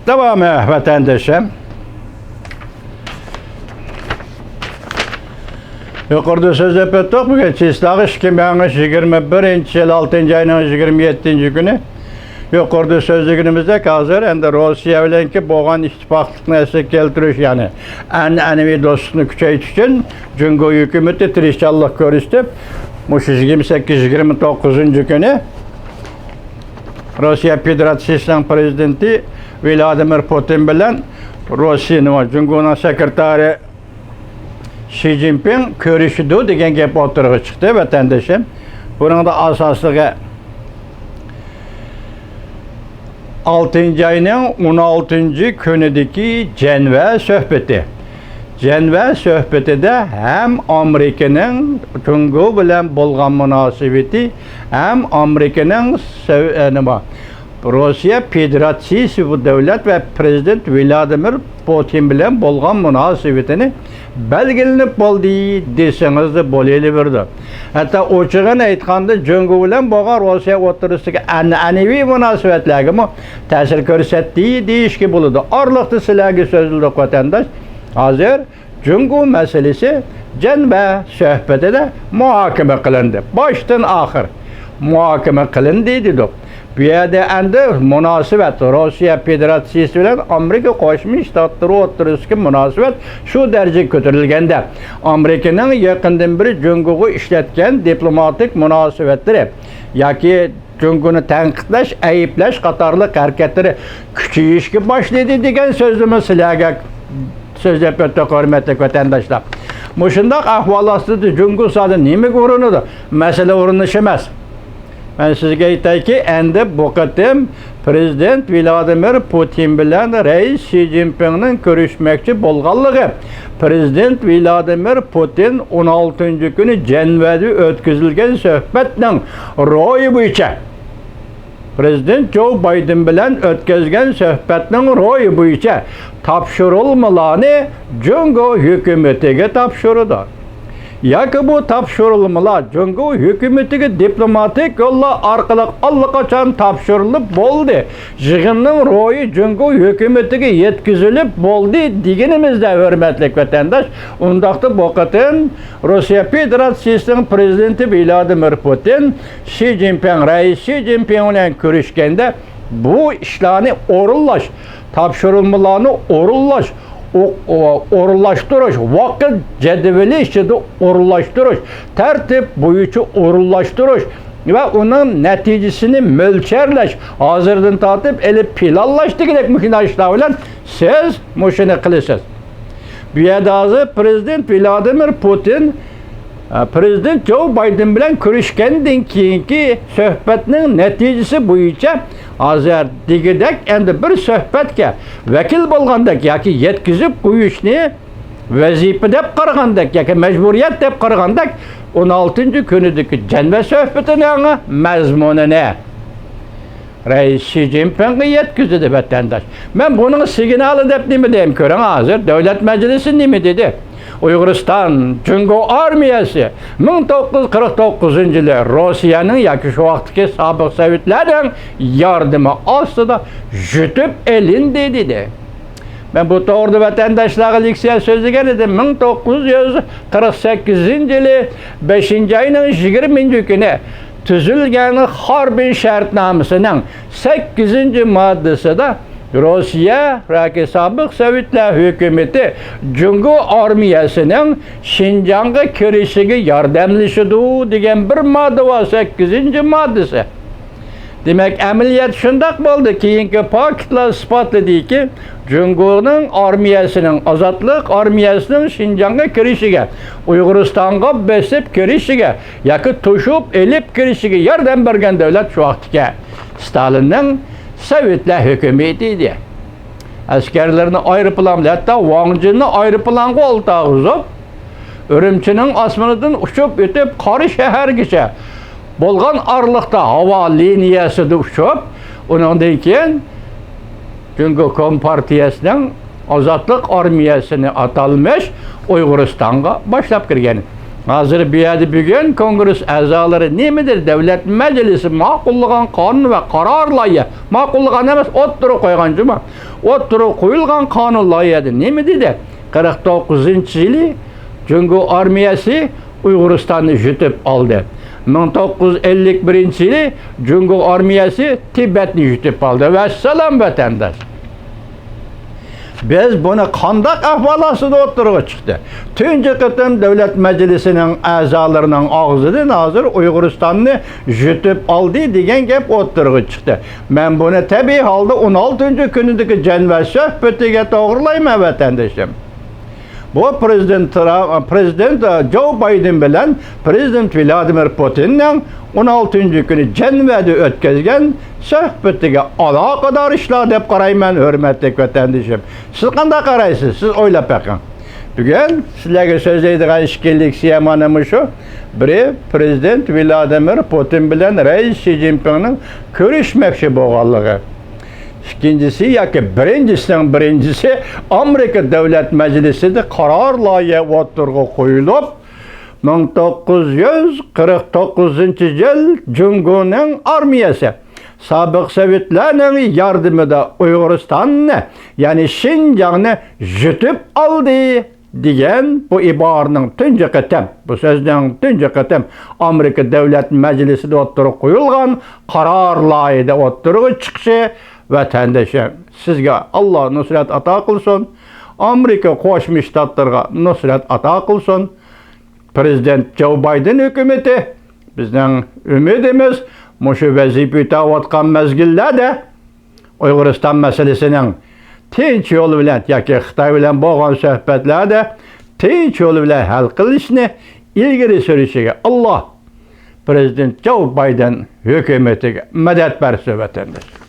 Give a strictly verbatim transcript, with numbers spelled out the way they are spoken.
داۋامى، ۋەتەندىشىم. يۇقىرىدا سۆزلەپ ئۆتتۇق، بۈگۈن چىسلاغا ئىككى مىڭ يىگىرمە بىرىنچى يىل ئالتىنچى ئاينىڭ يىگىرمە يەتتىنچى كۈنى. يۇقىرىدا سۆزلىگىنىمىزدەك، ھازىر ئەمدى روسىيە بىلەنكى بولغان ئىتتىپاقلىقنى ئەسلىگە كەلتۈرۈش، يەنى ئەنئەنىۋى دوستلۇقنى كۈچەيتىش ئۈچۈن جۇڭگو ھۆكۈمىتى تىرىشچانلىق كۆرسىتىپ، مۇشۇ يىگىرمە سەككىز، يىگىرمە توققۇزىنچى كۈنى روسىيە فېدېراتسىيىسىنىڭ پىرېزىدېنتى ۋلادىمىر پۇتىن بىلەن روسىيەنىڭ، جۇڭگونىڭ سېكرېتارى شى جىنپىڭ كۆرۈشىدۇ دېگەن گەپ ئوتتۇرىغا چىقتى، ۋەتەندىشىم. بۇنىڭدا ئاساسلىقى ئالتىنچى ئاينىڭ ئون ئالتىنچى كۈنىدىكى جەنۋە سۆھبىتى. جەنۋە سۆھبىتىدە ھەم ئامېرىكىنىڭ جۇڭگو بىلەن بولغان مۇناسىۋىتى، ھەم ئامېرىكىنىڭ سۆ-، ئە، نېمە، روسىيە فېدېراتسىيىسى بۇ دۆلەت ۋە پىرېزىدېنت ۋلادىمىر پۇتىن بىلەن بولغان مۇناسىۋىتىنى بەلگىلىنىپ بولدى دېسىڭىزلا بولۇۋېرىدۇ. ھەتتا ئوچۇقىنى ئېيتقاندا، جۇڭگو بىلەن بولغان روسىيە ئوتتۇرىسىدىكى ئەنئەنىۋى مۇناسىۋەتلەرگىمۇ تەسىر كۆرسەتتى دېيىشكە بولىدۇ. ئارىلىقتا سىلەرگە سۆزلىدۇق، ۋەتەنداش. ھازىر جۇڭگو مەسىلىسى جەنۋە سۆھبىتىدە مۇھاكىمە قىلىندى. باشتىن ئاخىر مۇھاكىمە قىلىندى دېدۇق. بۇ يەردە ئەمدى مۇناسىۋەت، روسىيە فېدېراتسىيىسى بىلەن ئامېرىكا قوشما شتاتلىرى ئوتتۇرىسىدىكى مۇناسىۋەت شۇ دەرىجىگە كۆتۈرۈلگەندە، ئامېرىكىنىڭ يېقىندىن بېرى جۇڭگوغا ئىشلەتكەن دىپلوماتىك مۇناسىۋەتلىرى ياكى جۇڭگونى تەنقىدلەش، ئەيىبلەش قاتارلىق ھەرىكەتلىرى كۈچىيىشكە باشلىدى دېگەن سۆزنىمۇ سىلەرگە سۆزلەپ ئۆتتۇق، ھۆرمەتلىك ۋەتەنداشلار. مۇشۇنداق ئەھۋال ئاستىدا جۇڭگو زادى نېمىگە ئۇرۇنىدۇ؟ مەسىلە ئۇرۇنۇش ئەمەس. مەن سىزگە ئېيتايكى، ئەمدى بۇ قېتىم پىرېزىدېنت ۋلادىمىر پۇتىن بىلەن رەئىس شى جىنپىڭنىڭ كۆرۈشمەكچى بولغانلىقى، پىرېزىدېنت ۋلادىمىر پۇتىن ئون ئالتىنچى كۈنى جەنۋەدە ئۆتكۈزۈلگەن سۆھبەتنىڭ روھى بويىچە، پىرېزىدېنت جو بايدېن بىلەن ئۆتكۈزگەن سۆھبەتنىڭ روھى بويىچە تاپشۇرۇلمىلارنى جۇڭگو ھۆكۈمىتىگە تاپشۇرىدۇ. ياكى بۇ تاپشۇرۇلمىلار جۇڭگو ھۆكۈمىتىگە دىپلوماتىك يوللار ئارقىلىق ئاللىقاچان تاپشۇرۇلۇپ بولدى، يىغىننىڭ روھى جۇڭگو ھۆكۈمىتىگە يەتكۈزۈلۈپ بولدى دېگىنىمىزدە، ھۆرمەتلىك ۋەتەنداش، ئۇنداقتا بۇ قېتىم روسىيە فېدېراتسىيىسىنىڭ پىرېزىدېنتى ۋلادىمىر پۇتىن شى جىنپىڭ، رەئىس شى جىنپىڭ بىلەن كۆرۈشكەندە، بۇ ئىشلارنى ئورۇنلاش، تاپشۇرۇلمىلارنى ئورۇنلاش، ئو-، ئو-، ئورۇنلاشتۇرۇش، ۋاقىت جەدۋىلى ئىچىدە ئورۇنلاشتۇرۇش، تەرتىپ بويىچە ئورۇنلاشتۇرۇش ۋە ئۇنىڭ نەتىجىسىنى مۆلچەرلەش، ھازىردىن تارتىپ ئېلىپ پىلانلاش دېگۈدەك مۇھىم ئىشلار بىلەن سىز مۇشۇنى قىلىسىز. بۇ يەردە ھازىر پىرېزىدېنت ۋلادىمىر پۇتىن، ئە، پىرېزىدېنت جو بايدېن بىلەن كۆرۈشكەندىن كېيىنكى سۆھبەتنىڭ نەتىجىسى بويىچە ھازىر دېگۈدەك ئەمدى بىر سۆھبەتكە ۋەكىل بولغاندەك ياكى يەتكۈزۈپ قويۇشنى ۋەزىپە دەپ قارىغاندەك ياكى مەجبۇرىيەت دەپ قارىغاندەك، ئون ئالتىنچى كۈنىدىكى جەنۋە سۆھبىتىنىڭ مەزمۇنىنى رەئىس شى جىنپىڭغا يەتكۈزدى، ۋەتەنداش. مەن بۇنىڭ سىگنالى دەپ نېمە دەيمەن؟ كۆرۈڭ، ھازىر دۆلەت مەجلىسى نېمە دېدى؟ ئۇيغۇرىستان، جۇڭگو ئارمىيەسى مىڭ توققۇز يۈز قىرىق توققۇزىنچى يىلى روسىيەنىڭ ياكى شۇ ۋاقىتتىكى سابىق سوۋېتلارنىڭ ياردىمى ئاستىدا يۇتۇپ ئېلىندى، دېدى. مەن بۇ توغرىدا ۋەتەنداشلارغا لېكسىيە سۆزلىگەن ئىدىم. مىڭ توققۇز يۈز قىرىق سەككىزىنچى يىلى بەشىنچى ئاينىڭ يىگىرمىنچى كۈنى تۈزۈلگەن خاربىن شەرتنامىسىنىڭ سەككىزىنچى ماددىسىدا روسىيە ياكى سابىق سوۋېتلار ھۆكۈمىتى جۇڭگو ئارمىيەسىنىڭ شىنجاڭغا كىرىشىگە ياردەملىشىدۇ دېگەن بىر ماددا بار، سەككىزىنچى ماددىسى. دېمەك، ئەمەلىيەت شۇنداق بولدى. كېيىنكى پاكىتلار ئىسپاتلىدىكى، جۇڭگونىڭ ئارمىيەسىنىڭ، ئازادلىق ئارمىيەسىنىڭ شىنجاڭغا كىرىشىگە، ئۇيغۇرىستانغا بېسىپ كىرىشىگە ياكى توشۇپ ئېلىپ كىرىشىگە ياردەم بەرگەن دۆلەت شۇ ۋاقىتتىكى ستالىننىڭ سوۋېتلار ھۆكۈمىتى ئىدى. ئەسكەرلىرىنى ئايروپىلان بىلەن، ھەتتا ۋاڭ جىننى ئايروپىلانغا ئولتۇرغۇزۇپ، ئۈرۈمچىنىڭ ئاسمىنىدىن ئۇچۇپ ئۆتۈپ، قارا شەھەرگىچە بولغان ئارىلىقتا ھاۋا لىنىيەسىدە ئۇچۇپ، ئۇنىڭدىن كېيىن جۇڭگو كومپارتىيەسىنىڭ ئازادلىق ئارمىيەسىنى ئاتالمىش ئۇيغۇرىستانغا باشلاپ كىرگەن. ھازىر بۇ يەردە بۈگۈن كونگرېس ئەزالىرى نېمە دېدى؟ دۆلەت مەجلىسى ماقۇللىغان قانۇن ۋە قارار لايىھە، ماقۇللىغان ئەمەس، ئوتتۇرىغا قويغان جۇمۇ. ئوتتۇرىغا قويۇلغان قانۇن لايىھەدە نېمە دېدى؟ قىرىق توققۇزىنچى يىلى جۇڭگو ئارمىيەسى ئۇيغۇرىستاننى يۇتۇپ ئالدى. مىڭ توققۇز يۈز ئەللىك بىرىنچى يىلى جۇڭگو ئارمىيەسى تىبەتنى يۇتۇپ ئالدى. ۋەسسالام، ۋەتەنداش. بىز بۇنى قانداق ئەھۋال ئاستىدا ئوتتۇرىغا چىقتى؟ تۇنجى قېتىم دۆلەت مەجلىسىنىڭ ئەزالىرىنىڭ ئاغزىدىن ھازىر ئۇيغۇرىستاننى يۇتۇپ ئالدى دېگەن گەپ ئوتتۇرىغا چىقتى. مەن بۇنى تەبىئىي ھالدا ئون ئالتىنچى كۈنىدىكى جەنۋە سۆھبىتىگە توغرىلايمەن، ۋەتەندىشىم. بۇ پرېزىدېنت ترا-، پرېزىدېنت جو بايدېن بىلەن پرېزىدېنت ۋلادىمىر پۇتىننىڭ ئون ئالتىنچى كۈنى جەنۋەدە ئۆتكۈزگەن سۆھبىتىگە ئالاقىدار ئىشلار دەپ قارايمەن، ھۆرمەتلىك ۋەتەندىشىم. سىز قانداق قارايسىز؟ سىز ئويلاپ بېقىڭ. بۈگۈن سىلەرگە سۆزلەيدىغان ئىككىنچى لېكسىيە مانا مۇشۇ. بىرى، پرېزىدېنت ۋلادىمىر پۇتىن بىلەن رەئىس شى جىنپىڭنىڭ كۆرۈشمەكچى بولغانلىقى. ئىككىنچىسى ياكى بىرىنچىسىنىڭ بىرىنچىسى، ئامېرىكا دۆلەت مەجلىسىدە قارار لايىھە ئوتتۇرىغا قويۇلۇپ، مىڭ توققۇز يۈز قىرىق توققۇزىنچى يىل جۇڭگونىڭ ئارمىيەسى سابىق سوۋېتلارنىڭ ياردىمىدا ئۇيغۇرىستاننى، يەنى شىنجاڭنى يۇتۇپ ئالدى دېگەن بۇ ئىبارىنىڭ تۇنجى قېتىم، بۇ سۆزنىڭ تۇنجى قېتىم ئامېرىكا دۆلەت مەجلىسىدە ئوتتۇرىغا قويۇلغان قارار لايىھىدە ئوتتۇرىغا چىقىشى، ۋەتەندىشىم، سىزگە ئاللا نۇسرەت ئاتا قىلسۇن. ئامېرىكا قوشما شتاتلىرىغا نۇسرەت ئاتا قىلسۇن. پرېزىدېنت جو بايدېن ھۆكۈمىتى، بىزنىڭ ئۈمىدىمىز، مۇشۇ ۋەزىپە يۈتەۋاتقان مەزگىللەردە ئۇيغۇرىستان مەسىلىسىنىڭ تىنچ يول بىلەن ياكى خىتاي بىلەن بولغان سۆھبەتلەردە تىنچ يول بىلەن ھەل قىلىشنى ئىلگىرى سۈرۈشىگە ئاللا پرېزىدېنت جو بايدېن ھۆكۈمىتىگە مەدەت بەرسۇن، ۋەتەنداش.